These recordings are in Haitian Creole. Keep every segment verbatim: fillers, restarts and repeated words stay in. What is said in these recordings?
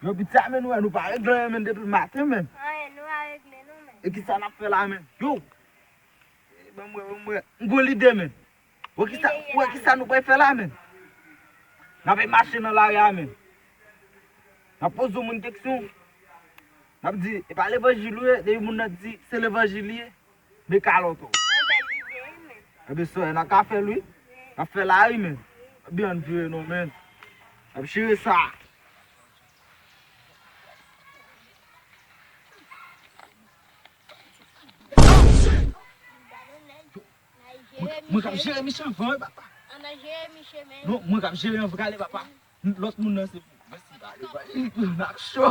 Yo, piti a, men, nou wè, nou pa regle anyen, men, depi maten, men. Anyen, nou pa regle, non, men. E kisa n ap fè la, men? Yo! E, ban m wè, ban m wè. M gon lide, men. Wè kisa, wè kisa nou pral fè la, men? N ap mache nan lari a, men. N ap poze yon moun keksyon. N ap di, e pa levanjil ou ye, depi moun nan di se levanjil li ye, men kalòt ou. Yon bèl ide, wi, men. Enben, sè, n a ka fè l, wi. N ap fè la, wi, men. Ebyen, ann vire non, men. N ap chire sa. Mwen, mwen k ap jere Michel anvan, wi, papa. Ann al jere Michel, men. Non, mwen k ap jere anvan, gade, papa. Lòt moun nan se pou. Mèsi, gade, gade. N ap cho.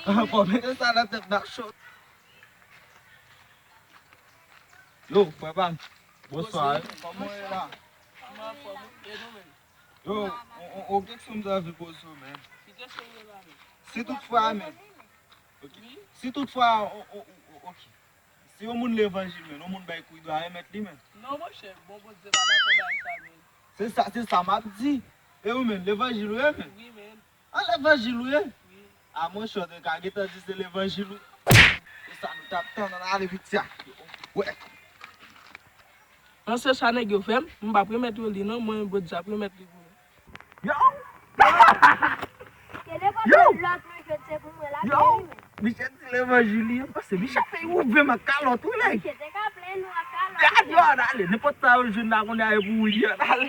Wi. Fò mete sa nan tèt, n ap cho. Yo, frè pa m. Bonswa, wi. Kòman w ye la? Yo, on, on, on keksyon m t anvi poze w, men. Ki keksyon w gen la, men? Si toutfwa, men. Ok. Si toutfwa, o, o, o, o, ok. Si yon moun levanjil, men, yon moun bay kou, li dwe remèt li, men. Non, monchè, bon Bondye pa dakò bay sa, men. Se sa, se sa m ap di. E ou menm, levanjil ou ye, men? Wi, men. An levanjil ou ye? Wi. A, monchè, w te ka gentan di se levanjil ou. Se sa nou t ap tann, ann ale piti a. Wè. An se sa nèg yo fè m, m p ap remèt yo li non, mwen Bondye ap remèt li pou nou. Yo! Yo! Yo! Michel di levanjil li, m panse Michel fè ouvè m ak kalòt, wi, nèg. Gad yo, ann ale, nenpòt sa yo jwenn la, kounye a, e pou ou li ye, ann ale.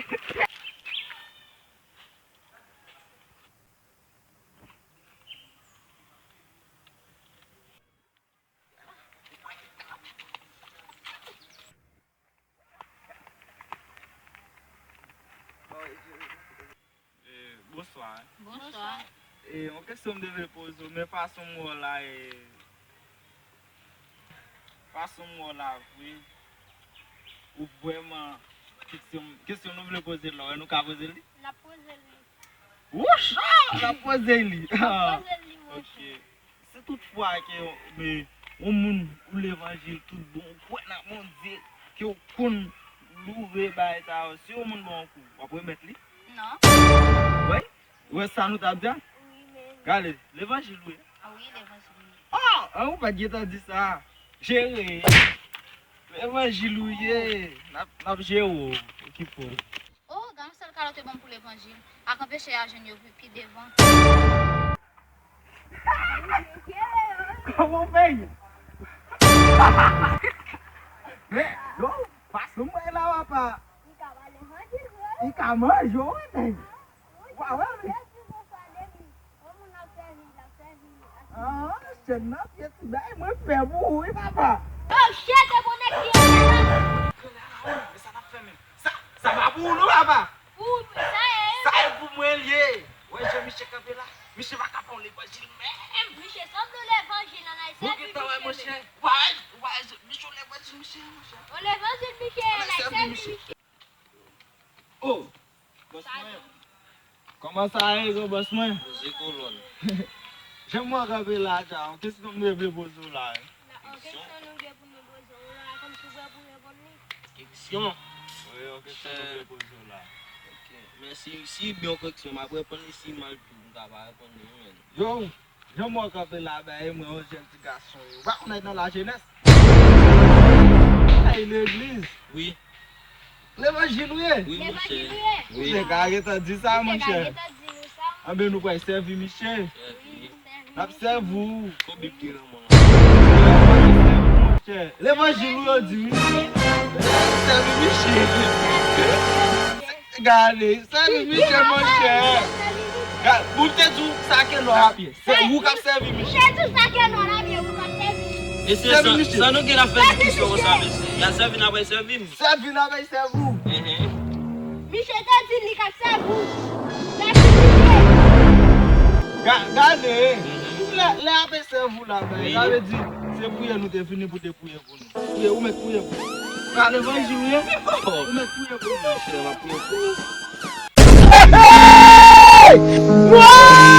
Eh, bonswa. Bonswa. Eh, yon kesyon m te vle poze w, men fason m wè w la, eh, fason m wè w la vre, ou vrèman, kesyon, kesyon nou vle poze l la, wè nou ka poze l li? N ap poze l li. Wouch! Ah! N ap poze l li. N ap poze l li, monchè. Ok. Si toutfwa ke, men, yon moun ou levanjil tout bon, ou kwè nan Bondye, ke w konn loure bagay sa yo, si yon moun ba w yon kou, w ap remèt li? Non. Wi? Ou wè sa nou t ap di a? Wi, men. Gade, levanjil ou ye? Ah wi, levanjil m ye. Ah! Ah, ou pa t gentan di sa. Jere. Levanjil ou ye. N ap, n ap jere w. Okipe w. Oh, gade yon sèl kalòt yo ban m pou levanjil. Ak anpeche a jwenn yo pi, pi devan. Kòman w fè ye? Men, yo, fason m wè la, papa. Li ka ba levanjil vre. Li ka manje w, wi, nèg. Wa, wè, men. Ah, chèn nan pye ti bay, mwen pè pou ou, wi, papa. Oh, shit, e konnen ki e la. Sa n ap fè menm. Sa, sa pa pou ou non, papa. Pou ou, sa e. Sa e pou mwen l ye. Wè jan misye kanpe la. Misye pa ka fè yon levanjil menm. Misye sanble yon levanjil, nan ay sèvi misye menm. Ou pa wè, ou pa wè, misye yon levanjil misye, monchè. Yon levanjil misye, nan ay sèvi misye. Oh, bòs mwen. Kòman sa ye, gwo bòs mwen? Poze kolòn. Jan mwen kanpe la, dja, yon kesyon m te vle poze w la, wi. Yon kesyon nou gen pou nou poze w la, kòmsi w prè pou reponn li? Keksyon? Wi, yon kesyon nou vle poze w la. Ok, men si, si byen yon keksyon, m ap reponn li, si mal tou, m ka pa reponn li, wi, men. Yo, jan mwen kanpe la, ben, e mwen, yon jèn ti gason, wi. Ou pa konn nan lajenès? Ay, legliz. Wi. Levanjil ou ye? Wi, monchè. Levanjil ou ye? Wi. Misye ka gentan di sa, monchè. Misye ka gentan di nou sa. Anben, nou pral sèvi misye. Sèvi. N ap sèvi w. Konbib ki renmen w. Monchè. Levanjil ou yo di wi. Sèvi misye. Gade, sèvi misye, monchè. Gade, pou m te di w sa ke nò a pye. Se ou k ap sèvi misye. Misye di w sa ke nò a pye, ou k ap sèvi misye. Mesye, san, san nou gen la fè diskisyon konsa, mesye. Y a sèvi n ap sèvi m. Sèvi n ap sèvi w. Misye te di li k ap sèvi w. Sèvi misye. Ga-, gade, lè, lè y ap sèvi w la, sa vle di, se priyè nou te vini pou te priye pou nou. Priye, ou mèt priye pou nou. Pa levanjil ou ye? Ou mèt priye pou nou. Monchè, m ap priye pou ou. Hey! Wouy!